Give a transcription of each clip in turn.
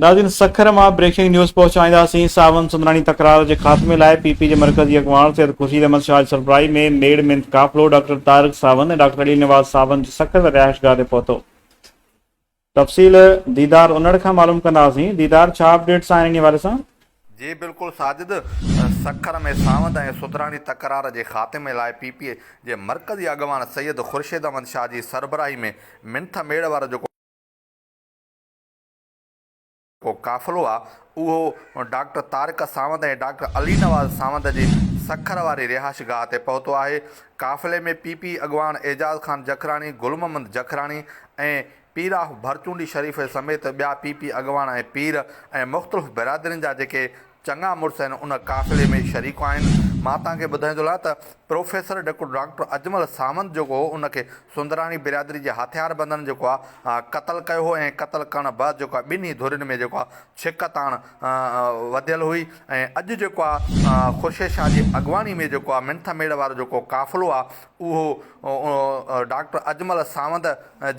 ناظرين سکر مان breaking news پهچائينداسين ساون سندراڻي تڪرار جي خاتمي لاء پي پي جي مرڪزي اڳواڻ سيد خورشيد احمد شاهه جي سربراهي ۾ ميڙ منٿ قافلو ڊاڪٽر طارق ساوند ۽ ڊاڪٽر علي نواز ساوند جي سکر رهائشگاهه تي پهتو. تفصيل ديدار انڙ کان معلوم ڪنداسين ديدار ڇا اپڊيٽس آهن انهي حوالي سان؟ جي بلڪل ساجد، سکر ۾ ساوند ۽ سندراڻي تڪرار جي خاتمي لاء پي پي جي مرڪزي اڳواڻ سيد خورشيد احمد شاهه جي سربراهي ۾ منٿ ميڙ وارو جيڪو ڪو قافلو آ اهو ڊاڪٽر طارق ساوند ۽ ڊاڪٽر علي نواز ساوند جي سکر واري رهائش گاهه تي پهتو آهي. قافلي ۾ پي پي اڳواڻ اعجاز خان جکراڻي، گل محمد جکراڻي ۽ پير آف ڀرچونڊي شريف سميت ٻيا پي پي اڳواڻ ۽ پير ۽ مختلف برادرين جا جيڪي چڱا مڙس آهن ان قافلي ۾ شريڪ آهن. مان توهان کي ٻڌائيندو هلان ته پروفيسر ڊاڪٽر اجمل ساوند جيڪو هو ان کي سندراڻي برادري جي هٿياربندن جيڪو آهي قتل ڪيو هو ۽ قتل ڪرڻ بعد جيڪو آهي ٻنهي ڌرين ۾ جيڪو آهي ڇڪ تاڻ وڌيل هئي ۽ اڄ جيڪو آهي خورشيد شاهه جي اڳواڻي ۾ جيڪو آهي منٿ ميڙ وارو جيڪو قافلو آهي اهو ڊاڪٽر اجمل ساوند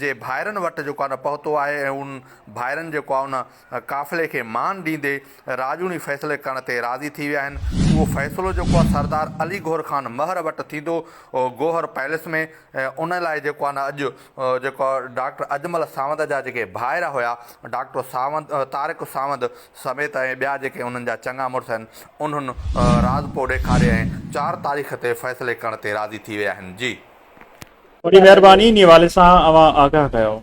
جي ڀائرن وٽ جيڪو آهي نه پهتو آهي ۽ ان ڀائرن جيڪو آهي ان قافلي کي مان ڏيندي راڄوڻي فيصلي ڪرڻ تي راضي ٿي ويا آهن. اهو فيصلو جيڪو آهي سردار علي گوهر خان مهر وٽ ٿيندو گوهر پئلس ۾ ان لاء جيڪو آهي نه اڄ جيڪو ڊاڪٽر اجمل ساوند جا جيڪي ڀائر هيا ڊاڪٽر ساوند طارق ساوند سميت ۽ ٻيا جيڪي انهن جا چڱا مڙس آهن انهن راضپو ڏيکاري ۽ چار تاريخ تي فيصلي ڪرڻ تي راضي ٿي ويا آهن جي. وڏي مهرباني انهي حوالي سان اوهان آگاهه ڪيو.